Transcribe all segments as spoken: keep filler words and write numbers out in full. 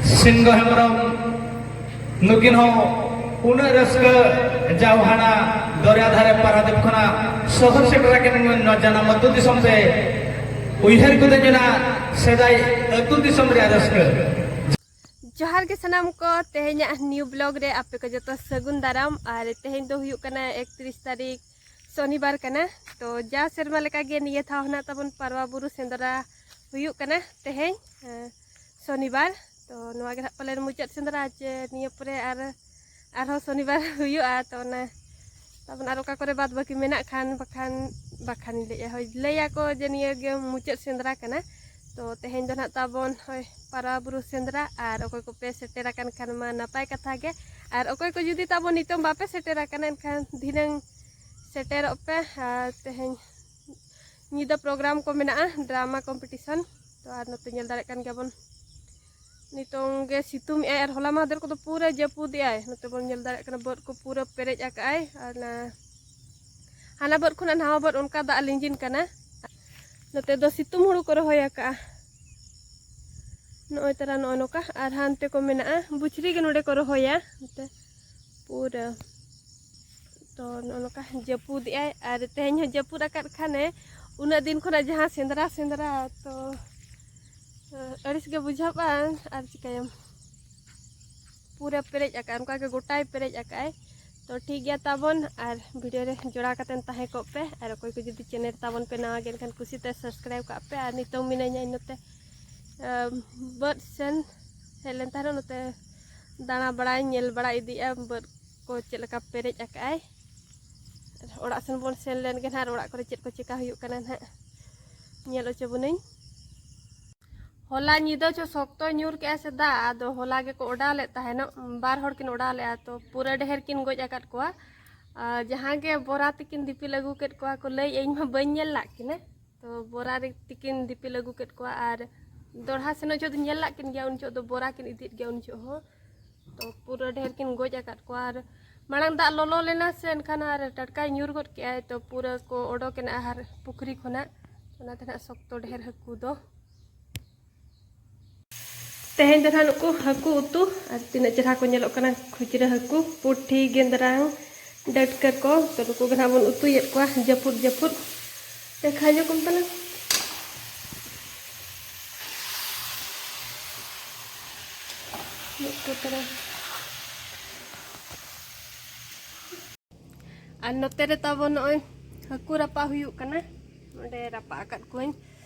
ᱥᱤᱱᱜᱚ ᱦᱮᱢᱵᱨᱚᱢ, ᱱᱩᱠᱤᱱ ᱦᱚᱸ ᱩᱱᱟᱹᱜ ᱨᱟᱹᱥᱠᱟᱹ, ᱡᱟᱣ ᱦᱟᱱᱟ ᱫᱚᱨᱭᱟ ᱫᱷᱟᱨᱮ ᱯᱟᱨᱟᱫᱤᱯ ᱠᱷᱚᱱᱟᱜ ᱥᱚᱦᱚᱨ ᱥᱮᱴᱮᱨ ᱟᱠᱟᱱ ᱱᱚᱣᱟ ᱡᱟᱱᱟᱢ ᱟᱹᱛᱩ ᱫᱤᱥᱚᱢ ᱛᱮ ᱩᱭᱦᱟᱹᱨ ᱠᱚᱫᱚ ᱧᱮᱞᱟ ᱥᱮᱫᱟᱭ ᱟᱹᱛᱩ ᱫᱤᱥᱚᱢ ᱨᱮᱭᱟᱜ ᱨᱟᱹᱥᱠᱟᱹ᱾ ᱡᱚᱦᱟᱨ ᱜᱮ ᱥᱟᱱᱟᱢ ᱠᱚ, ᱛᱮᱦᱮᱧᱟᱜ ᱱᱤᱭᱩ ᱵᱞᱚᱜ ᱨᱮ ᱟᱯᱮ ᱠᱚ ᱡᱚᱛᱚ ᱥᱟᱹᱜᱩᱱ ᱫᱟᱨᱟᱢ᱾ ᱟᱨ ᱛᱮᱦᱮᱧ ᱫᱚ ᱦᱩᱭᱩᱜ ᱠᱟᱱᱟ ᱮᱠᱛᱨᱤᱥ ᱛᱟᱹᱨᱤᱠᱷ, ᱥᱚᱱᱤᱵᱟᱨ ᱠᱟᱱᱟ᱾ ᱛᱚ ᱡᱟ ᱥᱮᱨᱢᱟ ᱞᱮᱠᱟᱜᱮ ᱱᱤᱭᱟᱹ ᱫᱷᱟᱣ ᱦᱚᱸ ᱱᱟᱜ ᱛᱟᱵᱚᱱ ᱯᱟᱨᱣᱟ ᱵᱩᱨᱩ ᱥᱮᱸᱫᱽᱨᱟ ᱦᱩᱭᱩᱜ ᱠᱟᱱᱟ ᱛᱮᱦᱮᱧ, ᱮᱸ, ᱥᱚᱱᱤᱵᱟᱨ᱾ ᱛᱚ ᱱᱚᱣᱟ ᱜᱮ ᱱᱟᱜ ᱯᱟᱞᱮᱱ ᱢᱩᱪᱟᱹᱫ ᱥᱮᱸᱫᱽᱨᱟ, ᱪᱮ ᱱᱤᱭᱟᱹ ᱯᱚᱨᱮ ᱟᱨ ᱟᱨᱦᱚᱸ ᱥᱚᱱᱤᱵᱟᱨ ᱦᱩᱭᱩᱜᱼᱟ᱾ ᱛᱚ ᱚᱱᱟ ᱛᱟᱵᱚᱱ ᱟᱨ ᱚᱠᱟ ᱠᱚᱨᱮ ᱵᱟᱫ ᱵᱟᱹᱠᱤ ᱢᱮᱱᱟᱜ ᱠᱷᱟᱱ, ᱵᱟᱠᱷᱟᱱ, ᱵᱟᱠᱷᱟᱱᱤᱧ ᱞᱟᱹᱭᱮᱜᱼᱟ, ᱦᱳᱭ, ᱞᱟᱹᱭᱟᱠᱚ ᱡᱮ ᱱᱤᱭᱟᱹ ᱜᱮ ᱢᱩᱪᱟᱹᱫ ᱥᱮᱸᱫᱽᱨᱟ ᱠᱟᱱᱟ᱾ ᱛᱚ ᱛᱮᱦᱮᱧ ᱫᱚ ᱱᱟᱜ ᱛᱟᱵᱚᱱ, ᱦᱳᱭ, ᱯᱟᱨᱣᱟ ᱵᱩᱨᱩ ᱥᱮᱸᱫᱽᱨᱟ, ᱟᱨ ᱚᱠᱚᱭ ᱠᱚᱯᱮ ᱥᱮᱴᱮᱨ ᱟᱠᱟᱱ ᱠᱷᱟᱱ ᱢᱟ ᱱᱟᱯᱟᱭ ᱠᱟᱛᱷᱟ ᱜᱮ, ᱟᱨ ᱚᱠᱚᱭ ᱠᱚ ᱡᱩᱫᱤ ᱛᱟᱵᱚᱱ ᱱᱤᱛᱚᱝ ᱵᱟᱯᱮ ᱥᱮᱴᱮᱨ ᱟᱠᱟᱱᱟ, ᱮᱱᱠᱷᱟᱱ ᱫᱷᱤᱱᱟᱹᱝ ᱥᱮᱴᱮᱨᱚᱜ ᱯᱮ᱾ ᱟᱨ ᱛᱮᱦᱮᱧ ᱧᱤᱫᱟᱹ ᱯᱨᱳᱜᱨᱟᱢ ᱠᱚ ᱢᱮᱱᱟᱜᱼᱟ, ᱰᱨᱟᱢᱟ ᱠᱚᱢᱯᱤᱴᱤᱥᱚᱱ᱾ ᱛᱚ ᱟᱨ ᱱᱚᱛᱮ ᱧᱮᱞ ᱫᱟᱲᱮᱭᱟᱜ ᱠᱟᱱ ᱜᱮᱭᱟᱵᱚᱱ, ᱱᱤᱛᱚᱝ ᱜᱮ ᱥᱤᱛᱩᱝ ᱮᱜᱼᱟᱭ, ᱟᱨ ᱦᱚᱞᱟ ᱢᱟᱦᱫᱮᱨ ᱠᱚᱫᱚ ᱯᱩᱨᱟᱹ ᱡᱟᱹᱯᱩᱫ ᱮᱜᱼᱟᱭ᱾ ᱱᱚᱛᱮ ᱵᱚᱱ ᱧᱮᱞ ᱫᱟᱲᱮᱭᱟᱜ ᱠᱟᱱᱟ, ᱵᱟᱹᱫᱽ ᱠᱚ ᱯᱩᱨᱟᱹ ᱯᱮᱨᱮᱡ ᱟᱠᱟᱜᱼᱟᱭ, ᱟᱨ ᱚᱱᱟ ᱦᱟᱱᱟ ᱵᱟᱹᱫᱽ ᱠᱷᱚᱱᱟᱜ ᱱᱟᱣᱟ ᱵᱟᱹᱫᱽ ᱚᱱᱠᱟ ᱫᱟᱜ ᱞᱤᱸᱡᱤᱱ ᱠᱟᱱᱟ᱾ ᱱᱚᱛᱮ ᱫᱚ ᱥᱤᱛᱩᱝ ᱦᱩᱲᱩ ᱠᱚ ᱨᱚᱦᱚᱭ ᱟᱠᱟᱜᱼᱟ, ᱱᱚᱜᱼᱚᱭ ᱛᱟᱨᱟ ᱱᱚᱜᱼᱚᱭ ᱱᱚᱝᱠᱟ, ᱟᱨ ᱦᱟᱱᱛᱮ ᱠᱚ ᱢᱮᱱᱟᱜᱼᱟ, ᱵᱩᱪᱷᱨᱤ ᱜᱮ ᱱᱚᱰᱮ ᱠᱚ ᱨᱚᱦᱚᱭᱟ᱾ ᱱᱚᱛᱮ ᱯᱩᱨᱟᱹ ᱛᱚ ᱱᱚᱜᱼᱚ ᱱᱚᱝᱠᱟ ᱡᱟᱹᱯᱩᱫ ᱮᱜᱼᱟᱭ, ᱟᱨ ᱛᱮᱦᱮᱧ ᱦᱚᱸ ᱡᱟᱹᱯᱩᱫ ᱟᱠᱟᱫ ᱠᱷᱟᱱᱮ, ᱩᱱᱟᱹᱜ ᱫᱤᱱ ᱠᱷᱚᱱᱟᱜ ᱡᱟᱦᱟᱸ ᱥᱮᱸᱫᱽᱨᱟ, ᱥᱮᱸᱫᱽᱨᱟ, ᱛᱚ ᱟᱹᱲᱤᱥ ᱜᱮ ᱵᱩᱡᱷᱟᱹᱜᱼᱟ, ᱟᱨ ᱪᱤᱠᱟᱹᱭᱟᱢ, ᱯᱩᱨᱟᱹ ᱯᱮᱨᱮᱡ ᱟᱠᱟᱫ, ᱚᱱᱠᱟ ᱜᱮ ᱜᱚᱴᱟᱭ ᱯᱮᱨᱮᱡ ᱟᱠᱟᱫ ᱟᱭ᱾ ᱛᱚ ᱴᱷᱤᱠ ᱜᱮᱭᱟ ᱛᱟᱵᱚᱱ, ᱟᱨ ᱵᱷᱤᱰᱤᱭᱳ ᱨᱮ ᱡᱚᱲᱟᱣ ᱠᱟᱛᱮᱱ ᱛᱟᱦᱮᱸ ᱠᱚᱜ ᱯᱮ, ᱟᱨ ᱚᱠᱚᱭ ᱠᱚ ᱡᱩᱫᱤ ᱪᱮᱱᱮᱞ ᱛᱟᱵᱚᱱ ᱯᱮ ᱱᱟᱣᱟ ᱜᱮ, ᱮᱱᱠᱷᱟᱱ ᱠᱩᱥᱤᱛᱮ ᱥᱟᱵᱥᱠᱨᱟᱭᱤᱵᱽ ᱠᱟᱜ ᱯᱮ᱾ ᱟᱨ ᱱᱤᱛᱚᱝ ᱢᱤᱱᱟᱹᱧᱟ ᱤᱧ ᱱᱚᱛᱮ, ᱟᱢ, ᱵᱟᱹᱫᱽ ᱥᱮᱱ ᱦᱮᱡ ᱞᱮᱱ ᱛᱟᱦᱮᱱᱟ, ᱱᱚᱛᱮ ᱫᱟᱬᱟ ᱵᱟᱲᱟᱭ, ᱧᱮᱞ ᱵᱟᱲᱟ ᱤᱫᱤᱭᱮᱫᱼᱟ ᱵᱟᱹᱫᱽ ᱠᱚ ᱪᱮᱫ ᱞᱮᱠᱟ ᱯᱮᱨᱮᱡ ᱟᱠᱟᱫ ᱟᱭ᱾ ᱚᱲᱟᱜ ᱥᱮᱱ ᱵᱚᱱ ᱥᱮᱱ ᱞᱮᱱ ᱜᱮ ᱱᱟᱦᱟᱜ, ᱟᱨ ᱚᱲᱟᱜ ᱠᱚᱨᱮ ᱪᱮᱫ ᱠᱚ ᱪᱮᱠᱟ ᱦᱩᱭᱩᱜ ᱠᱟᱱᱟ ᱱᱟᱦᱟᱜ, ᱧᱮᱞ ᱦᱚᱪᱚ ᱵᱚᱱᱟᱹᱧ᱾ ᱦᱚᱞᱟ ᱧᱤᱫᱟᱹ ᱪᱚ ᱥᱚᱠᱛᱚ ᱧᱩᱨ ᱠᱮᱜᱼᱟ ᱥᱮ ᱫᱟᱜ, ᱟᱫᱚ ᱦᱚᱞᱟ ᱜᱮᱠᱚ ᱚᱰᱟᱣ ᱞᱮᱫ ᱛᱟᱦᱮᱱᱚᱜ, ᱵᱟᱨ ᱦᱚᱲ ᱠᱤᱱ ᱚᱰᱟᱣ ᱞᱮᱫᱼᱟ, ᱛᱚ ᱯᱩᱨᱟᱹ ᱰᱷᱮᱨ ᱠᱤᱱ ᱜᱚᱡ ᱟᱠᱟᱫ ᱠᱚᱣᱟ᱾ ᱟᱨ ᱡᱟᱦᱟᱸ ᱜᱮ ᱵᱚᱨᱟ ᱛᱤᱠᱤᱱ ᱫᱤᱯᱤᱞ ᱟᱹᱜᱩ ᱠᱮᱫ ᱠᱚᱣᱟ ᱠᱚ ᱞᱟᱹᱭᱮᱫᱼᱟ, ᱤᱧ ᱢᱟ ᱵᱟᱹᱧ ᱧᱮᱞ ᱞᱟᱜ ᱠᱤᱱᱟ᱾ ᱛᱚ ᱵᱚᱨᱟ ᱨᱮ ᱛᱤᱠᱤᱱ ᱫᱤᱯᱤᱞ ᱟᱹᱜᱩ ᱠᱮᱫ ᱠᱚᱣᱟ, ᱟᱨ ᱫᱚᱲᱦᱟ ᱥᱮᱱᱚᱜ ᱡᱚᱦᱚᱜ ᱫᱚ ᱧᱮᱞ ᱞᱟᱜ ᱠᱤᱱ ᱜᱮᱭᱟ, ᱩᱱ ᱡᱚᱦᱚᱜ ᱫᱚ ᱵᱚᱨᱟ ᱠᱤᱱ ᱤᱫᱤᱭᱮᱫ ᱜᱮᱭᱟ ᱩᱱ ᱡᱚᱦᱚᱜ ᱦᱚᱸ᱾ ᱛᱚ ᱯᱩᱨᱟᱹ ᱰᱷᱮᱨ ᱠᱤᱱ ᱜᱚᱡ ᱟᱠᱟᱫ ᱠᱚᱣᱟ᱾ ᱟᱨ ᱢᱟᱲᱟᱝ ᱫᱟᱜ ᱞᱚᱞᱚ ᱞᱮᱱᱟ ᱥᱮ, ᱮᱱᱠᱷᱟᱱ ᱟᱨ ᱴᱟᱴᱠᱟᱭ ᱧᱩᱨ ᱜᱚᱫ ᱠᱮᱜᱼᱟᱭ, ᱛᱚ ᱯᱩᱨᱟᱹ ᱠᱚ ᱚᱰᱚᱠ ᱮᱱᱟ ᱟᱦᱟᱨ ᱯᱩᱠᱷᱨᱤ ᱠᱷᱚᱱᱟᱜ, ᱚᱱᱟᱛᱮ ᱱᱟᱜ ᱥᱚᱠᱛᱚ ᱰᱷᱮᱨ ᱦᱟᱹᱠᱩ ᱫᱚ᱾ ᱛᱮᱦᱮᱧ ᱫᱚ ᱱᱟᱦᱟᱜ ᱱᱩᱠᱩ ᱦᱟᱹᱠᱩ ᱩᱛᱩ, ᱟᱨ ᱛᱤᱱᱟᱹᱜ ᱪᱮᱦᱨᱟ ᱠᱚ ᱧᱮᱞᱚᱜ ᱠᱟᱱᱟ, ᱠᱷᱩᱪᱨᱟᱹ ᱦᱟᱹᱠᱩ, ᱯᱩᱴᱷᱤ, ᱜᱮᱸᱫᱽᱨᱟᱝ, ᱰᱟᱹᱴᱠᱟᱹ ᱠᱚ᱾ ᱛᱚ, ᱱᱩᱠᱩ ᱜᱮ ᱱᱟᱦᱟᱜ ᱵᱚᱱ ᱩᱛᱩᱭᱮᱫ ᱠᱚᱣᱟ ᱡᱟᱹᱯᱩᱫ ᱡᱟᱹᱯᱩᱫ᱾ ᱛᱮ ᱠᱷᱟᱸᱡᱚ ᱠᱚᱢ ᱛᱟᱞᱟᱝ᱾ ᱢᱤᱫ ᱠᱚ ᱛᱟᱞᱟᱝ᱾ ᱟᱨ ᱱᱚᱛᱮ ᱨᱮ ᱛᱟᱵᱚ ᱱᱚᱜᱼᱚᱭ ᱦᱟᱹᱠᱩ ᱨᱟᱯᱟᱜ ᱦᱩᱭᱩᱜ ᱠᱟᱱᱟ᱾ ᱱᱚᱸᱰᱮ ᱨᱟᱯᱟᱜ ᱟᱠᱟᱫ ᱠᱚᱣᱟᱧ᱾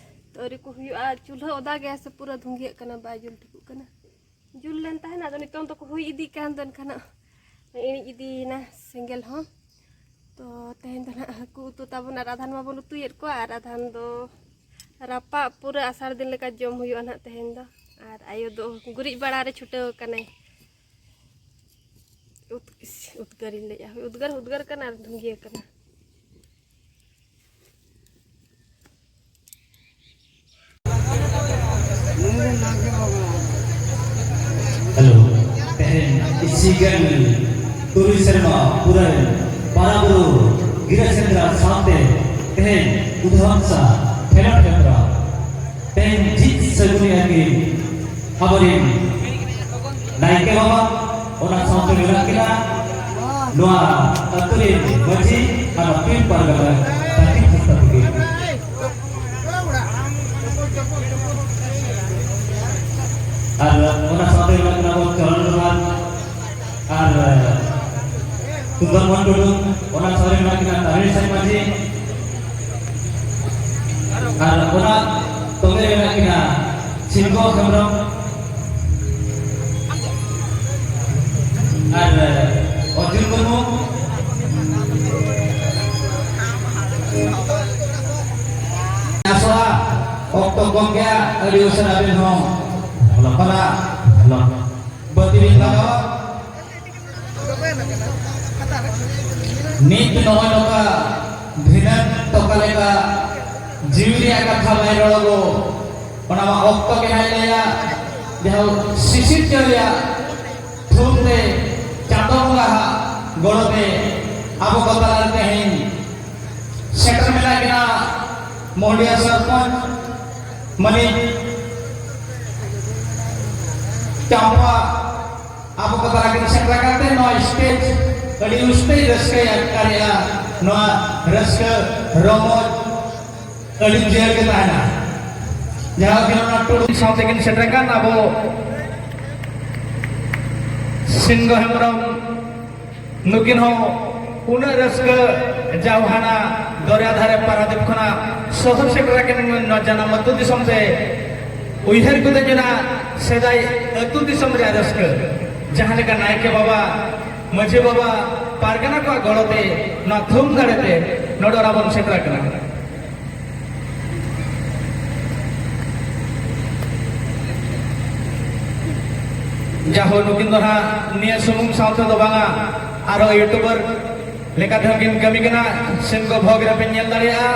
ᱛᱚ, ᱟᱹᱣᱨᱤ ᱠᱚ ᱦᱩᱭᱩᱜᱼᱟ᱾ ᱪᱩᱞᱦᱟᱹ ᱚᱫᱟ ᱜᱮᱭᱟ ᱥᱮ ᱯᱩᱨᱟᱹ ᱫᱷᱩᱸᱜᱤᱭᱟᱹᱜ ᱠᱟᱱᱟ, ᱵᱟᱭ ᱡᱩᱞ ᱴᱷᱤᱠᱚᱜ ᱠᱟᱱᱟ᱾ ᱡᱩᱞ ᱞᱮᱱ ᱛᱟᱦᱮᱱᱟ, ᱟᱫᱚ ᱱᱤᱛᱚᱝ ᱫᱚᱠᱚ ᱦᱩᱭ ᱤᱫᱤᱜ ᱠᱟᱱ ᱫᱚ, ᱮᱱᱠᱷᱟᱱ ᱤᱬᱤᱡ ᱤᱫᱤᱭᱮᱱᱟ ᱥᱮᱸᱜᱮᱞ ᱦᱚᱸ᱾ ᱛᱚ, ᱛᱮᱦᱮᱧ ᱫᱚ ᱱᱟᱦᱟᱜ ᱦᱟᱹᱠᱩ ᱩᱛᱩ ᱛᱟᱵᱚᱱ, ᱟᱨ ᱟᱫᱷᱟᱱ ᱢᱟᱵᱚᱱ ᱩᱛᱩᱭᱮᱫ ᱠᱚᱣᱟ, ᱟᱨ ᱟᱫᱷᱟᱱ ᱫᱚ ᱨᱟᱯᱟᱜ᱾ ᱯᱩᱨᱟᱹ ᱟᱥᱟᱲ ᱫᱤᱱ ᱞᱮᱠᱟ ᱡᱚᱢ ᱦᱩᱭᱩᱜᱼᱟ ᱱᱟᱦᱟᱜ ᱛᱮᱦᱮᱧ ᱫᱚ᱾ ᱟᱨ ᱟᱭᱳ ᱫᱚ ᱜᱩᱨᱤᱡ ᱵᱟᱲᱟ ᱨᱮ ᱪᱷᱩᱴᱟᱹᱣ ᱟᱠᱟᱱᱟᱭ᱾ ᱩᱫ-, ᱤᱥ, ᱩᱫᱽᱜᱟᱹᱨᱤᱧ ᱞᱟᱹᱭᱮᱫᱼᱟ, ᱦᱳᱭ, ᱩᱫᱽᱜᱟᱹᱨ ᱦᱚᱸ ᱩᱫᱽᱜᱟᱹᱨ ᱠᱟᱱᱟ ᱟᱨ ᱫᱷᱩᱸᱜᱤᱭᱟᱹ ᱠᱟᱱᱟ᱾ ᱦᱮᱞᱳ, ᱛᱮᱦᱮᱧ ᱤᱥᱤ ᱜᱟᱱ ᱛᱩᱨᱩᱭ ᱥᱮᱨᱢᱟ ᱯᱩᱨᱟᱹᱣ ᱵᱟᱨᱟ ᱵᱩᱨᱩ ᱜᱤᱨᱟᱹ ᱥᱮᱸᱫᱽᱨᱟ ᱥᱟᱶᱛᱮ ᱛᱮᱦᱮᱧ ᱩᱫᱷᱟᱢᱥᱟ ᱠᱷᱮᱞᱳᱰ ᱦᱮᱯᱨᱟᱣ ᱛᱮᱦᱮᱧ ᱡᱤᱛ ᱥᱟᱹᱜᱩᱱ ᱟᱹᱠᱤᱱ ᱟᱵᱚᱨᱮᱱ ᱱᱟᱭᱠᱮ ᱵᱟᱵᱟ, ᱚᱱᱟ ᱥᱟᱶᱛᱮ ᱢᱮᱱᱟᱜ ᱠᱤᱱᱟ ᱱᱚᱣᱟ ᱟᱹᱛᱩ ᱨᱮᱱ ᱢᱟᱹᱡᱷᱤ ᱟᱨ ᱯᱤᱲ ᱯᱟᱨᱜᱟᱱᱟ ᱡᱟᱹᱛᱤ ᱥᱟᱶᱛᱟ ᱛᱮᱜᱮ᱾ ᱟᱨ ᱚᱱᱟ ᱥᱟᱶᱛᱮ ᱢᱮᱱᱟᱜ ᱠᱤᱱᱟ ᱟᱵᱚ ᱪᱚᱨᱚᱱ ᱞᱚᱦᱟᱨ ᱟᱨ ᱥᱩᱱᱫᱚᱨ ᱢᱳᱦᱚᱱ ᱴᱩᱰᱩ, ᱚᱱᱟ ᱥᱟᱶᱛᱮ ᱢᱮᱱᱟᱜ ᱠᱤᱱᱟ ᱛᱟᱨᱤᱬ ᱥᱮᱱ ᱢᱟᱹᱡᱷᱤ, ᱟᱨ ᱚᱱᱟ ᱛᱚᱞᱮ ᱨᱮ ᱢᱮᱱᱟᱜ ᱠᱤᱱᱟ ᱥᱤᱞᱵᱚ ᱦᱮᱢᱵᱨᱚᱢ ᱟᱨ ᱚᱨᱡᱩᱱ ᱢᱩᱨᱢᱩ᱾ ᱟᱥᱚᱜᱼᱟ, ᱚᱠᱛᱚ ᱠᱚᱢ ᱜᱮᱭᱟ, ᱟᱹᱰᱤ ᱩᱥᱟᱹᱨᱟ ᱟᱹᱵᱤᱱ ᱦᱚᱸ ᱚᱞᱚᱜ ᱯᱟᱲᱦᱟᱜ ᱵᱟᱹᱛᱤ ᱵᱤᱱ ᱞᱟᱜᱟᱣᱟ᱾ ᱱᱤᱛ ᱱᱚᱜᱼᱚᱭ ᱱᱚᱝᱠᱟ ᱫᱷᱤᱱᱟᱹᱝ ᱛᱚᱠᱟ ᱞᱮᱠᱟ ᱡᱤᱣᱤ ᱨᱮᱭᱟᱜ ᱠᱟᱛᱷᱟ ᱵᱟᱭ ᱨᱚᱲᱚᱜᱚᱜ, ᱚᱱᱟ ᱢᱟ ᱚᱠᱛᱚ ᱜᱮ ᱦᱟᱸᱜ ᱞᱟᱹᱭᱟ᱾ ᱡᱟᱦᱟᱸ ᱥᱤᱥᱤᱨ ᱪᱟᱸᱫᱳᱭᱟᱜ ᱛᱷᱩᱢ ᱛᱮ ᱪᱟᱸᱫᱳ ᱵᱚᱸᱜᱟ ᱦᱟᱸᱜ ᱜᱚᱲᱚ ᱛᱮ ᱟᱵᱚ ᱠᱚ ᱛᱟᱞᱟ ᱨᱮ ᱛᱮᱦᱮᱧ ᱥᱮᱴᱮᱨ ᱢᱮᱱᱟᱜ ᱠᱤᱱᱟ ᱢᱚᱦᱚᱰᱤᱭᱟ ᱥᱚᱨᱯᱚᱧᱪ ᱢᱟᱹᱱᱤᱡ ᱪᱟᱢᱯᱟ ᱟᱵᱚ ᱠᱚ ᱛᱟᱞᱟ ᱠᱤᱱ ᱥᱮᱴᱮᱨ ᱟᱠᱟᱱ ᱛᱮ ᱱᱚᱣᱟ ᱥᱴᱮᱡᱽ ᱟᱹᱰᱤ ᱩᱥᱛᱟᱹᱭ ᱨᱟᱹᱥᱠᱟᱹᱭ ᱟᱴᱠᱟᱨᱮᱜᱼᱟ᱾ ᱱᱚᱣᱟ ᱨᱟᱹᱥᱠᱟᱹ ᱨᱚᱢᱚᱡᱽ ᱟᱹᱰᱤ ᱡᱤᱭᱟᱹᱲ ᱜᱮ ᱛᱟᱦᱮᱱᱟ᱾ ᱡᱟᱦᱟᱸ ᱜᱮ ᱚᱱᱟ ᱴᱩᱰᱩ ᱥᱟᱶᱛᱮ ᱠᱤᱱ ᱥᱮᱴᱮᱨ ᱟᱠᱟᱱ ᱟᱵᱚ ᱥᱤᱱᱜᱚ ᱦᱮᱢᱵᱨᱚᱢ ᱱᱩᱠᱤᱱ ᱦᱚᱸ ᱩᱱᱟᱹᱜ ᱨᱟᱹᱥᱠᱟᱹ ᱡᱟᱣ ᱦᱟᱱᱟ ᱫᱚᱨᱭᱟ ᱫᱷᱟᱨᱮ ᱯᱟᱨᱟᱫᱤᱯ ᱠᱷᱚᱱᱟᱜ ᱥᱚᱦᱚᱨ ᱥᱮᱴᱮᱨ ᱟᱠᱟᱱ ᱱᱚᱣᱟ ᱡᱟᱱᱟᱢ ᱟᱹᱛᱩ ᱫᱤᱥᱚᱢ ᱛᱮ ᱩᱭᱦᱟᱹᱨ ᱠᱚᱛᱮ ᱡᱚᱱᱟ ᱥᱮᱫᱟᱭ ᱟᱹᱛᱩ ᱫᱤᱥᱚᱢ ᱨᱮᱭᱟᱜ ᱨᱟᱹᱥᱠᱟᱹ ᱡᱟᱦᱟᱸ ᱞᱮᱠᱟ ᱱᱟᱭᱠᱮ ᱵᱟᱵᱟ, ᱢᱟᱹᱡᱷᱤ ᱵᱟᱵᱟ, ᱯᱟᱨᱜᱟᱱᱟ ᱠᱚᱣᱟᱜ ᱜᱚᱲᱚ ᱛᱮ ᱱᱚᱣᱟ ᱛᱷᱩᱢ ᱫᱟᱲᱮ ᱛᱮ ᱱᱚᱰᱮ ᱚᱱᱟ ᱵᱚᱱ ᱥᱮᱴᱮᱨ ᱟᱠᱟᱱᱟ᱾ ᱡᱟᱦᱳ, ᱱᱩᱠᱤᱱ ᱫᱚ ᱱᱟᱦᱟᱜ ᱱᱤᱭᱟᱹ ᱥᱩᱢᱩᱝ ᱥᱟᱶᱛᱮ ᱫᱚ ᱵᱟᱝᱟ, ᱟᱨᱦᱚᱸ ᱭᱩᱴᱩᱵᱟᱨ ᱞᱮᱠᱟ ᱛᱮᱦᱚᱸ ᱠᱤᱱ ᱠᱟᱹᱢᱤ ᱠᱟᱱᱟ᱾ ᱥᱤᱱᱜᱚ ᱵᱷᱚᱜᱽ ᱨᱮᱯᱮ ᱧᱮᱞ ᱫᱟᱲᱮᱭᱟᱜᱼᱟ᱾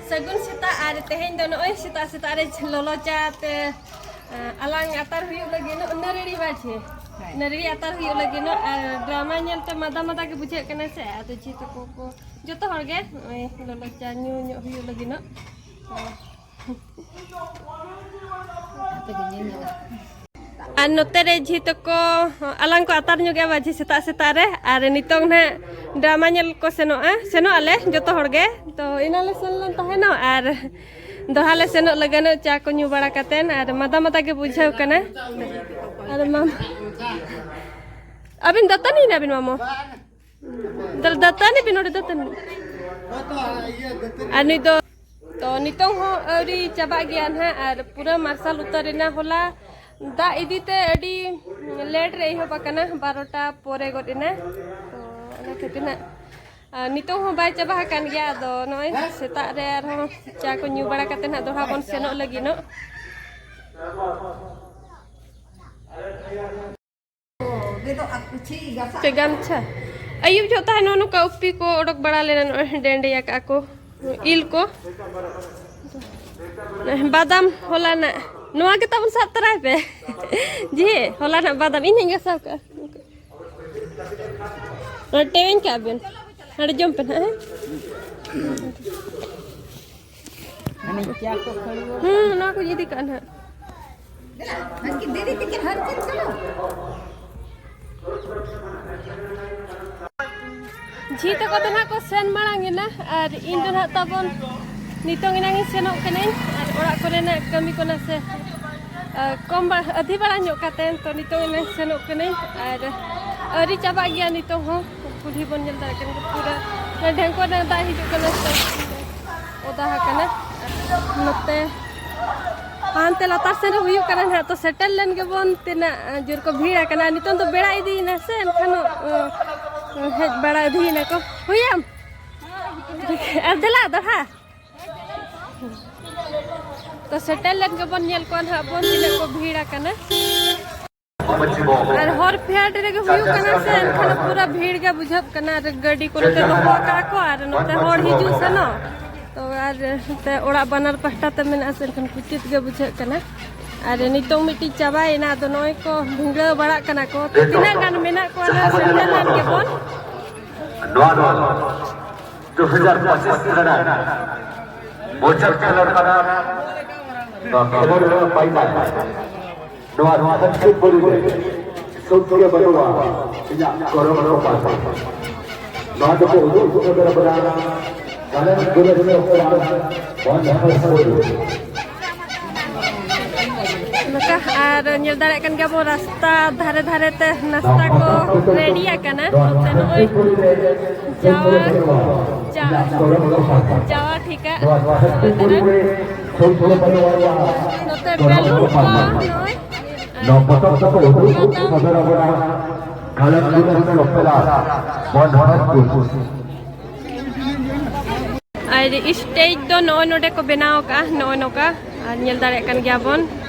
ᱥᱟᱹᱜᱩᱱ ᱥᱮᱛᱟᱜ᱾ ᱟᱨ ᱛᱮᱦᱮᱧ ᱫᱚ ᱱᱚᱜᱼᱚᱭ ᱥᱮᱛᱟᱜ ᱥᱮᱛᱟᱜ ᱨᱮ ᱞᱚᱞᱚ ᱪᱟ ᱛᱮ, ᱮ, ᱟᱞᱟᱝ ᱟᱛᱟᱨ ᱦᱩᱭᱩᱜ ᱞᱟᱹᱜᱤᱫ ᱱᱚᱜ ᱱᱟᱹᱨᱲᱤ ᱵᱟᱡᱷᱮ᱾ ᱦᱳᱭ᱾ ᱱᱟᱹᱨᱲᱤ ᱟᱛᱟᱨ ᱦᱩᱭᱩᱜ ᱞᱟᱹᱜᱤᱫ ᱱᱚᱜ, ᱟᱨ ᱰᱨᱟᱢᱟ ᱧᱮᱞᱛᱮ ᱢᱟᱫᱟ ᱢᱟᱫᱟ ᱜᱮ ᱵᱩᱡᱷᱟᱹᱜ ᱠᱟᱱᱟ ᱥᱮ, ᱟᱫᱚ ᱡᱷᱤ ᱛᱟᱠᱚ ᱠᱚ ᱡᱚᱛᱚ ᱦᱚᱲ ᱜᱮ ᱱᱚᱜᱼᱚᱭ ᱞᱚᱞᱚ ᱪᱟ ᱧᱩ ᱧᱚᱜ ᱦᱩᱭᱩᱜ ᱞᱟᱹᱜᱤᱫ ᱱᱚᱜ᱾ ᱟᱯᱮ ᱜᱮ ᱧᱮᱞ ᱧᱚᱜ᱾ ᱟᱨ ᱱᱚᱛᱮ ᱨᱮ ᱡᱷᱤ ᱛᱟᱠᱚ ᱟᱞᱟᱝ ᱠᱚ ᱟᱛᱟᱨ ᱧᱚᱜᱮᱜᱼᱟ ᱢᱟᱹᱡᱷᱤ ᱥᱮᱛᱟᱜ ᱥᱮᱛᱟᱜ ᱨᱮ, ᱟᱨ ᱱᱤᱛᱚᱝ ᱱᱟᱦᱟᱜ ᱰᱨᱟᱢᱟ ᱧᱮᱞ ᱠᱚ ᱥᱮᱱᱚᱜᱼᱟ, ᱥᱮᱱᱚᱜ ᱟᱞᱮ ᱡᱚᱛᱚ ᱦᱚᱲ ᱜᱮ᱾ ᱛᱚ ᱮᱱᱟᱝ ᱞᱮ ᱥᱮᱱ ᱞᱮᱱ ᱛᱟᱦᱮᱱᱚᱜ, ᱟᱨ ᱫᱚᱦᱲᱟ ᱞᱮ ᱥᱮᱱᱚᱜ ᱞᱟᱹᱜᱤᱫ ᱪᱟ ᱠᱚ ᱧᱩ ᱵᱟᱲᱟ ᱠᱟᱛᱮᱱ, ᱟᱨ ᱢᱟᱫᱟ ᱢᱟᱫᱟ ᱜᱮ ᱵᱩᱡᱷᱟᱹᱣ ᱠᱟᱱᱟ᱾ ᱟᱨ ᱢᱟ, ᱟᱹᱵᱤᱱ ᱫᱟᱹᱛᱟᱹᱱᱤ ᱮᱱᱟᱵᱤᱱ ᱢᱟᱢᱚ? ᱫᱟᱹᱞ ᱫᱟᱹᱛᱟᱹᱱᱤ ᱵᱤᱱ ᱱᱚᱰᱮ ᱫᱟᱹᱛᱟᱹᱱᱤ᱾ ᱟᱨ ᱱᱩᱭ ᱫᱚ, ᱛᱚ ᱱᱤᱛᱚᱝ ᱦᱚᱸ ᱟᱹᱣᱨᱤ ᱪᱟᱵᱟᱜ ᱜᱮᱭᱟ ᱱᱟᱦᱟᱜ, ᱟᱨ ᱯᱩᱨᱟᱹ ᱢᱟᱨᱥᱟᱞ ᱩᱛᱟᱹᱨ ᱮᱱᱟ᱾ ᱦᱚᱞᱟ ᱫᱟᱜ ᱤᱫᱤᱛᱮ ᱟᱹᱰᱤ ᱞᱮᱴ ᱨᱮ ᱮᱦᱚᱵ ᱟᱠᱟᱱᱟ, ᱵᱟᱨᱚᱴᱟ ᱯᱚᱨᱮ ᱜᱚᱫ ᱮᱱᱟ᱾ ᱛᱚ ᱚᱱᱟ ᱠᱷᱟᱹᱛᱤᱨ ᱱᱟᱜ, ᱟᱨ ᱱᱤᱛᱚᱝ ᱦᱚᱸ ᱵᱟᱭ ᱪᱟᱵᱟ ᱟᱠᱟᱱ ᱜᱮᱭᱟ᱾ ᱟᱫᱚ ᱱᱚᱜᱼᱚᱭ ᱥᱮᱛᱟᱜ ᱨᱮ ᱟᱨᱦᱚᱸ ᱪᱟ ᱠᱚ ᱧᱩ ᱵᱟᱲᱟ ᱠᱟᱛᱮ ᱱᱟᱜ ᱫᱚᱲᱦᱟ ᱵᱚᱱ ᱥᱮᱱᱚᱜ ᱞᱟᱹᱜᱤᱫ ᱱᱚᱜ᱾ ᱪᱮ ᱜᱟᱢᱪᱷᱟ? ᱟᱹᱭᱩᱵ ᱡᱚᱦᱚᱜ ᱛᱟᱦᱮᱸ ᱱᱚᱜᱼᱚ ᱱᱚᱝᱠᱟ ᱩᱯᱤ ᱠᱚ ᱚᱰᱚᱠ ᱵᱟᱲᱟ ᱞᱮᱱᱟ, ᱱᱚᱜᱼᱚᱭ ᱰᱮᱸᱰᱮ ᱟᱠᱟᱜᱼᱟ ᱠᱚ ᱤᱞ ᱠᱚ᱾ ᱵᱟᱫᱟᱢ ᱦᱚᱞᱟᱱᱟᱜ, ᱱᱚᱣᱟ ᱜᱮ ᱛᱟᱵᱚᱱ ᱥᱟᱵ ᱛᱚᱨᱟᱭ ᱯᱮ᱾ ᱡᱮ ᱦᱚᱞᱟᱱᱟᱜ ᱵᱟᱫᱟᱢ ᱤᱧ ᱦᱚᱧ ᱜᱟᱥᱟᱣ ᱠᱟᱜᱼᱟ᱾ ᱱᱚᱣᱟ ᱴᱮᱣᱮᱧ ᱠᱟᱜ ᱵᱮᱱ, ᱦᱟᱸᱰᱮ ᱡᱚᱢ ᱯᱮ ᱱᱟᱦᱟᱜ, ᱦᱮᱸ? ᱦᱩᱸ, ᱚᱱᱟ ᱠᱚᱧ ᱤᱫᱤ ᱠᱟᱜᱼᱟ ᱱᱟᱦᱟᱜ᱾ ᱫᱤᱫᱤ ᱛᱤᱠᱤᱱ ᱦᱟᱨ ᱪᱮᱫ ᱠᱟᱱᱟ? ᱡᱷᱤ ᱛᱟᱠᱚ ᱫᱚ ᱱᱟᱦᱟᱜ ᱠᱚ ᱥᱮᱱ ᱢᱟᱲᱟᱝ ᱮᱱᱟ ᱟᱨ ᱤᱧ ᱫᱚ ᱱᱟᱦᱟᱜ ᱛᱟᱵᱚᱱ ᱱᱤᱛᱚᱝ ᱮᱱᱟᱝ ᱤᱧ ᱥᱮᱱᱚᱜ ᱠᱟᱹᱱᱟᱹᱧ ᱟᱨ ᱚᱲᱟᱜ ᱠᱚᱨᱮᱱᱟᱜ ᱠᱟᱹᱢᱤ ᱠᱚ ᱱᱟᱥᱮ, ᱟ, ᱠᱚᱢ ᱵᱟ-, ᱟᱹᱫᱷᱤ ᱵᱟᱲᱟ ᱧᱚᱜ ᱠᱟᱛᱮ ᱛᱚ ᱱᱤᱛᱚᱝ ᱮᱱᱟᱝ ᱥᱮᱱᱚᱜ ᱠᱟᱹᱱᱟᱹᱧ ᱟᱨ ᱟᱹᱣᱨᱤ ᱪᱟᱵᱟᱜ ᱜᱮᱭᱟ ᱱᱤᱛᱚᱝ ᱦᱚᱸ᱾ ᱠᱩᱞᱦᱤ ᱵᱚᱱ ᱧᱮᱞ ᱫᱟᱲᱮᱭᱟᱜ ᱠᱟᱱᱟ ᱯᱩᱨᱟᱹ ᱰᱷᱮᱝᱠᱚ ᱨᱮᱱᱟᱜ ᱫᱟᱜ ᱦᱤᱡᱩᱜ ᱠᱟᱱᱟ ᱥᱮ ᱚᱫᱟ ᱟᱠᱟᱱᱟ᱾ ᱱᱚᱛᱮ ᱦᱟᱱᱛᱮ ᱞᱟᱛᱟᱨ ᱥᱮᱱ ᱨᱮ ᱦᱩᱭᱩᱜ ᱠᱟᱱᱟ ᱱᱟᱦᱟᱜ, ᱛᱚ ᱥᱮᱴᱮᱨ ᱞᱮᱱ ᱜᱮᱵᱚᱱ ᱛᱤᱱᱟᱹᱜ ᱡᱳᱨ ᱠᱚ ᱵᱷᱤᱲ ᱟᱠᱟᱱᱟ᱾ ᱱᱤᱛᱚᱝ ᱫᱚ ᱵᱮᱲᱟ ᱤᱫᱤᱭᱮᱱᱟ ᱥᱮ ᱮᱱᱠᱷᱟᱱ, ᱚ, ᱦᱮᱡ ᱵᱟᱲᱟ ᱤᱫᱤᱭᱮᱱᱟ ᱠᱚ᱾ ᱦᱩᱭᱟᱢ? ᱟᱨ ᱫᱮᱞᱟ ᱫᱚᱲᱦᱟ᱾ ᱛᱚ ᱥᱮᱴᱮᱨ ᱞᱮᱱ ᱜᱮᱵᱚᱱ ᱧᱮᱞ ᱠᱚᱣᱟ ᱱᱟᱦᱟᱜ ᱵᱚᱱ ᱛᱤᱱᱟᱹᱜ ᱠᱚ ᱵᱷᱤᱲ ᱟᱠᱟᱱᱟ᱾ ᱟᱨ ᱦᱚᱨ ᱯᱷᱮᱰ ᱨᱮᱜᱮ ᱦᱩᱭᱩᱜ ᱠᱟᱱᱟ ᱥᱮ, ᱮᱱᱠᱷᱟᱱ ᱯᱩᱨᱟᱹ ᱵᱷᱤᱲ ᱜᱮ ᱵᱩᱡᱷᱟᱹᱜ ᱠᱟᱱᱟ᱾ ᱟᱨ ᱜᱟᱹᱰᱤ ᱠᱚ ᱱᱚᱛᱮ ᱫᱚᱦᱚ ᱟᱠᱟᱫ ᱠᱚ ᱟᱨ ᱱᱚᱛᱮ ᱦᱚᱲ ᱦᱤᱡᱩᱜ ᱥᱮᱱᱚᱜ, ᱛᱚ ᱟᱨ ᱱᱚᱛᱮ ᱚᱲᱟᱜ ᱵᱟᱱᱟᱨ ᱯᱟᱦᱴᱟ ᱛᱮ ᱢᱮᱱᱟᱜᱼᱟ ᱥᱮ, ᱮᱱᱠᱷᱟᱱ ᱠᱩᱪᱤᱛ ᱜᱮ ᱵᱩᱡᱷᱟᱹᱜ ᱠᱟᱱᱟ᱾ ᱟᱨ ᱱᱤᱛᱚᱝ ᱢᱤᱫᱴᱤᱡ ᱪᱟᱵᱟᱭᱮᱱᱟ, ᱟᱫᱚ ᱱᱚᱜᱼᱚᱭ ᱠᱚ ᱵᱷᱤᱸᱫᱟᱹᱲ ᱵᱟᱲᱟᱜ ᱠᱟᱱᱟ ᱠᱚ᱾ ᱛᱚ ᱛᱤᱱᱟᱹᱜ ᱜᱟᱱ ᱢᱮᱱᱟᱜ ᱠᱚᱣᱟ ᱱᱟᱦᱟᱜ ᱥᱮᱴᱮᱨ ᱞᱮᱱ ᱜᱮᱵᱚᱱ᱾ ᱱᱚᱣᱟ ᱫᱚ ᱫᱩ ᱦᱟᱡᱟᱨ ᱯᱚᱸᱪᱤᱥ ᱨᱮᱱᱟᱜ ᱢᱩᱪᱟᱹᱫ ᱠᱷᱮᱞᱳᱰ ᱠᱟᱱᱟ᱾ ᱱᱚᱣᱟ ᱠᱷᱮᱞᱳᱰ ᱨᱮ ᱯᱟᱭᱞᱟ ᱱᱚᱣᱟ ᱫᱷᱟᱹᱨᱛᱤ ᱯᱩᱨᱤ ᱨᱮ ᱥᱩᱠ ᱜᱮ ᱵᱟᱹᱱᱩᱜᱼᱟ ᱤᱧᱟᱹᱜ ᱜᱚᱨᱚᱵ ᱨᱚᱯᱟ᱾ ᱱᱚᱣᱟ ᱫᱚᱠᱚ ᱩᱫᱩᱜ ᱥᱚᱫᱚᱨ ᱟᱵᱚᱱᱟ ᱜᱟᱞᱟᱝ ᱜᱩᱨᱩ ᱥᱚᱨᱠᱟᱨ ᱵᱚᱱ ᱦᱚᱲ ᱥᱟᱹᱨᱤ᱾ ᱱᱚᱝᱠᱟ ᱟᱨ ᱧᱮᱞ ᱫᱟᱲᱮᱭᱟᱜ ᱠᱟᱱ ᱜᱮᱭᱟ ᱵᱚᱱ ᱨᱟᱥᱛᱟ ᱫᱷᱟᱨᱮ ᱫᱷᱟᱨᱮ ᱛᱮ ᱱᱟᱥᱛᱟ ᱠᱚ ᱨᱮᱰᱤ ᱟᱠᱟᱱᱟ᱾ ᱱᱚᱛᱮ ᱱᱚᱜᱼᱚᱭ ᱡᱟᱣᱟ, ᱡᱟ-, ᱡᱟᱣᱟ ᱴᱷᱤᱠᱟ᱾ ᱱᱚᱛᱮ ᱵᱮᱞᱩᱱ ᱠᱚ ᱱᱚᱜᱼᱚᱭ᱾ ᱱᱚᱣᱟ ᱯᱚᱛᱚᱵ ᱫᱚᱠᱚ ᱩᱫᱩᱜ ᱥᱚᱫᱚᱨ ᱟᱵᱚᱱᱟ ᱠᱷᱟᱞᱚᱛᱯᱩᱨ ᱥᱚᱯᱮᱞᱟ ᱵᱚᱱᱫᱷᱚᱱᱯᱩᱨ᱾ ᱟᱨ ᱥᱴᱮᱡ ᱫᱚ ᱱᱚᱜᱼᱚᱭ ᱱᱚᱰᱮ ᱠᱚ ᱵᱮᱱᱟᱣ ᱟᱠᱟᱫᱼᱟ, ᱱᱚᱜᱼᱚᱭ ᱱᱚᱝᱠᱟ᱾ ᱟᱨ ᱧᱮᱞ ᱫᱟᱲᱮᱭᱟᱜ ᱠᱟᱱ ᱜᱮᱭᱟ ᱵᱚᱱ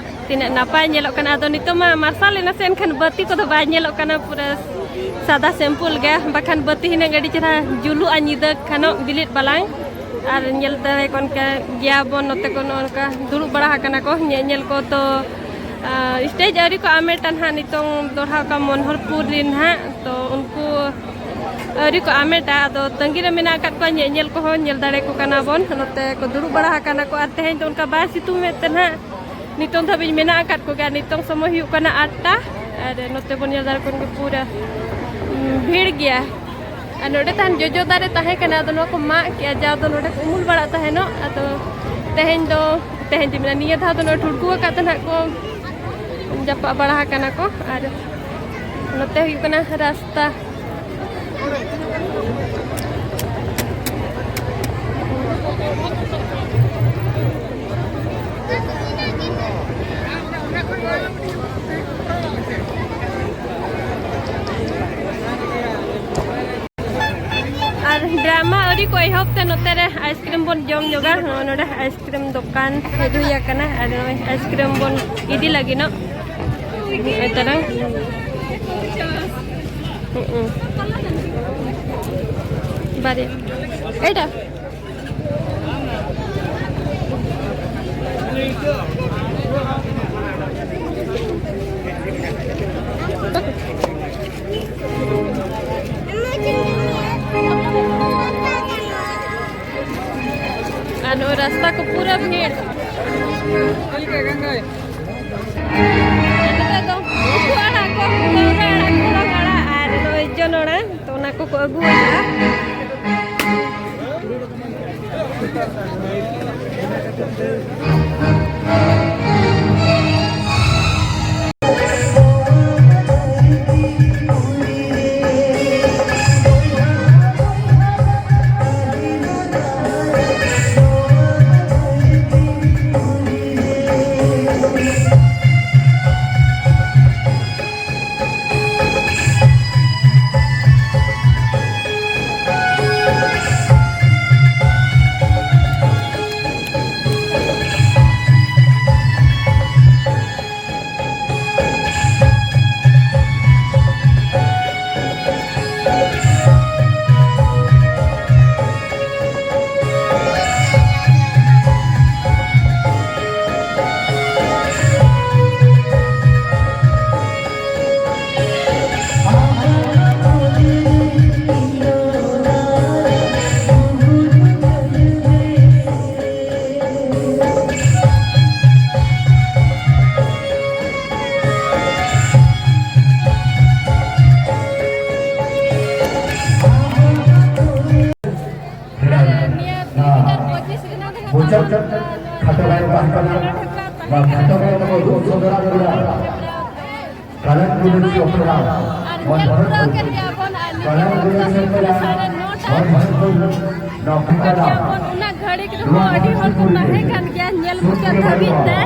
ᱛᱤᱱᱟᱹᱜ ᱱᱟᱯᱟᱭ ᱧᱮᱞᱚᱜ ᱠᱟᱱᱟ᱾ ᱟᱫᱚ ᱱᱤᱛᱚᱜ ᱢᱟ ᱢᱟᱨᱥᱟᱞ ᱮᱱᱟ ᱥᱮ, ᱮᱱᱠᱷᱟᱱ ᱵᱟᱹᱛᱤ ᱠᱚᱫᱚ ᱵᱟᱭ ᱧᱮᱞᱚᱜ ᱠᱟᱱᱟ, ᱯᱩᱨᱟᱹ ᱥᱟᱫᱟ ᱥᱤᱢᱯᱚᱞ ᱜᱮ, ᱵᱟᱠᱷᱟᱱ ᱵᱟᱹᱛᱤ ᱦᱩᱱᱟᱹᱝ ᱟᱹᱰᱤ ᱪᱮᱦᱨᱟ ᱡᱩᱞᱩᱜᱼᱟ ᱧᱤᱫᱟᱹ ᱠᱷᱟᱱᱚᱜ ᱵᱤᱞᱤᱫ ᱵᱟᱞᱟᱝ᱾ ᱟᱨ ᱧᱮᱞ ᱫᱟᱲᱮᱭᱟᱜ ᱠᱟᱱ ᱜᱮᱭᱟ ᱵᱚᱱ ᱱᱚᱛᱮ ᱠᱚ ᱱᱚᱜᱼᱚ ᱱᱚᱝᱠᱟ ᱫᱩᱲᱩᱵ ᱵᱟᱲᱟ ᱟᱠᱟᱱᱟ ᱠᱚ ᱧᱮᱧᱮᱞ ᱠᱚ᱾ ᱛᱚ, ᱟᱨ ᱥᱴᱮᱡ ᱟᱹᱣᱨᱤ ᱠᱚ ᱟᱢᱮᱴᱟ ᱱᱟᱦᱟᱜ, ᱱᱤᱛᱚᱝ ᱫᱚᱲᱦᱟ ᱚᱠᱟ ᱢᱚᱱᱦᱚᱨᱯᱩᱨ ᱨᱮ ᱱᱟᱦᱟᱜ᱾ ᱛᱚ ᱩᱱᱠᱩ ᱟᱹᱣᱨᱤ ᱠᱚ ᱟᱢᱮᱴᱟ, ᱟᱫᱚ ᱛᱟᱺᱜᱤ ᱨᱮ ᱢᱮᱱᱟᱜ ᱟᱠᱟᱫ ᱠᱚᱣᱟ, ᱧᱮᱧᱮᱞ ᱠᱚᱦᱚᱸ ᱧᱮᱞ ᱫᱟᱲᱮ ᱠᱚ ᱠᱟᱱᱟ ᱵᱚᱱ᱾ ᱱᱚᱛᱮ ᱠᱚ ᱫᱩᱲᱩᱵ ᱵᱟᱲᱟ ᱟᱠᱟᱱᱟ ᱠᱚ, ᱟᱨ ᱛᱮᱦᱮᱧ ᱫᱚ ᱚᱱᱠᱟ ᱵᱟᱭ ᱥᱤᱛᱩᱝ ᱮᱫ ᱛᱮ ᱱᱟᱦᱟᱜ ᱱᱤᱛᱚᱝ ᱫᱷᱟᱹᱵᱤᱡ ᱢᱮᱱᱟᱜ ᱟᱠᱟᱫ ᱠᱚᱜᱮᱭᱟ᱾ ᱱᱤᱛᱚᱝ ᱥᱚᱢᱚᱭ ᱦᱩᱭᱩᱜ ᱠᱟᱱᱟ ᱟᱴ ᱴᱟ, ᱟᱨ ᱱᱚᱛᱮ ᱵᱚᱱ ᱧᱮᱞ ᱫᱟᱲᱮ ᱠᱚ ᱯᱩᱨᱟᱹ, ᱩᱸ, ᱵᱷᱤᱲ ᱜᱮᱭᱟ᱾ ᱟᱨ ᱱᱚᱰᱮ ᱛᱟᱦᱮᱱ ᱡᱚᱡᱚ ᱫᱟᱨᱮ ᱛᱟᱦᱮᱸ ᱠᱟᱱᱟ, ᱟᱫᱚ ᱱᱚᱣᱟ ᱠᱚ ᱢᱟᱜ ᱠᱮᱜᱼᱟ, ᱡᱟᱣ ᱫᱚ ᱱᱚᱰᱮ ᱠᱚ ᱩᱢᱩᱞ ᱵᱟᱲᱟᱜ ᱛᱟᱦᱮᱱᱚᱜ᱾ ᱟᱫᱚ ᱛᱮᱦᱮᱧ ᱫᱚ, ᱛᱮᱦᱮᱧ ᱫᱚ ᱢᱮᱱᱟ, ᱱᱤᱭᱟᱹ ᱫᱷᱟᱣ ᱫᱚ ᱱᱚᱜᱼᱚᱭ ᱴᱷᱩᱲᱠᱩ ᱟᱠᱟᱫ ᱛᱮ ᱱᱟᱦᱟᱜ ᱠᱚ ᱡᱟᱯᱟᱜ ᱵᱟᱲᱟ ᱟᱠᱟᱱᱟ ᱠᱚ᱾ ᱟᱨ ᱱᱚᱛᱮ ᱦᱩᱭᱩᱜ ᱠᱟᱱᱟ ᱨᱟᱥᱛᱟ᱾ ᱟᱨ ᱰᱨᱟᱢᱟ ᱟᱹᱣᱨᱤ ᱠᱚ ᱮᱦᱚᱵ ᱛᱮ ᱱᱚᱛᱮ ᱨᱮ ᱟᱭᱤᱥᱠᱨᱤᱢ ᱵᱚᱱ ᱡᱚᱢ ᱧᱚᱜᱟ᱾ ᱱᱚᱜᱼᱚᱭ ᱱᱚᱰᱮ ᱟᱭᱤᱥᱠᱨᱤᱢ ᱫᱚᱠᱟᱱ ᱦᱩᱭ ᱟᱠᱟᱱᱟ, ᱟᱨ ᱱᱚᱜᱼᱚᱭ ᱟᱭᱤᱥᱠᱨᱤᱢ ᱵᱚᱱ ᱤᱫᱤ ᱞᱟᱹᱜᱤᱫ ᱱᱚᱜ᱾ ᱱᱚᱜᱼᱚᱭ ᱛᱟᱨᱟᱝ᱾ ᱦᱩᱸ᱾ ᱵᱟᱨᱭᱟ᱾ ᱮᱭᱴᱟ᱾ ᱟᱨ ᱱᱚᱜᱼᱚᱭ ᱨᱟᱥᱛᱟ ᱠᱚ ᱯᱩᱨᱟᱹ ᱵᱷᱤᱲ᱾ ᱱᱤᱛᱚᱜ ᱫᱚ ᱩᱛᱩ ᱟᱲᱟᱜ ᱠᱚ, ᱯᱟᱹᱣᱨᱟᱹ ᱟᱲᱟᱜ, ᱠᱚᱲᱚᱢ ᱟᱲᱟᱜ ᱟᱨ ᱱᱚᱜᱼᱚᱭ ᱡᱚᱱᱚᱲᱟ, ᱛᱚ ᱚᱱᱟ ᱠᱚᱠᱚ ᱟᱹᱜᱩ ᱟᱠᱟᱫᱼᱟ᱾ ᱟᱨ ᱧᱮᱞ ᱯᱩᱨᱟᱹᱣ ᱠᱮᱫ ᱜᱮᱭᱟ ᱵᱚᱱ, ᱟᱨ ᱱᱤᱛᱚᱜ ᱫᱚ ᱥᱟᱲᱮ ᱱᱚᱴᱟ ᱠᱟᱱ ᱜᱮᱭᱟ ᱵᱚᱱ᱾ ᱩᱱᱟᱹᱜ ᱜᱷᱟᱹᱲᱤᱠ ᱨᱮᱦᱚᱸ ᱟᱹᱰᱤ ᱦᱚᱲ ᱠᱚ ᱛᱟᱦᱮᱸ ᱠᱟᱱ ᱜᱮᱭᱟ ᱧᱮᱞ ᱢᱩᱪᱟᱹᱫ ᱫᱷᱟᱹᱵᱤᱡ ᱛᱮ,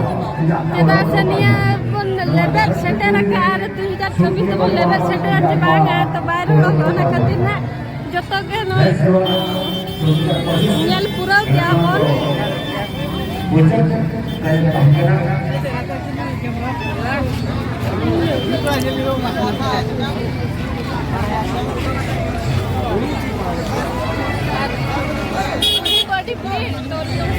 ᱪᱮᱫᱟᱜ ᱥᱮ ᱱᱤᱭᱟᱹ ᱵᱚᱱ ᱞᱮᱵᱮᱫ ᱥᱮᱴᱮᱨ ᱟᱠᱟᱫᱼᱟ ᱟᱨ ᱫᱩ ᱦᱟᱡᱟᱨ ᱪᱷᱚᱵᱵᱤᱥ ᱛᱮᱵᱚᱱ ᱞᱮᱵᱮᱫ ᱥᱮᱴᱮᱨᱟ ᱪᱮ ᱵᱟᱝᱟ, ᱛᱚ ᱵᱟᱭ ᱨᱚᱲᱚᱜ ᱠᱟᱱᱟ᱾ ᱚᱱᱟ ᱠᱷᱟᱹᱛᱤᱨ ᱱᱟᱜ ᱡᱚᱛᱚ ᱜᱮ ᱱᱚᱜᱼᱚᱭ ᱧᱮᱞ ᱯᱩᱨᱟᱹᱣ ᱠᱮᱜᱼᱟ ᱵᱚᱱ᱾ ᱟᱹᱰᱤ ᱵᱷᱤᱲ, ᱛᱚ ᱱᱤᱛᱚᱝ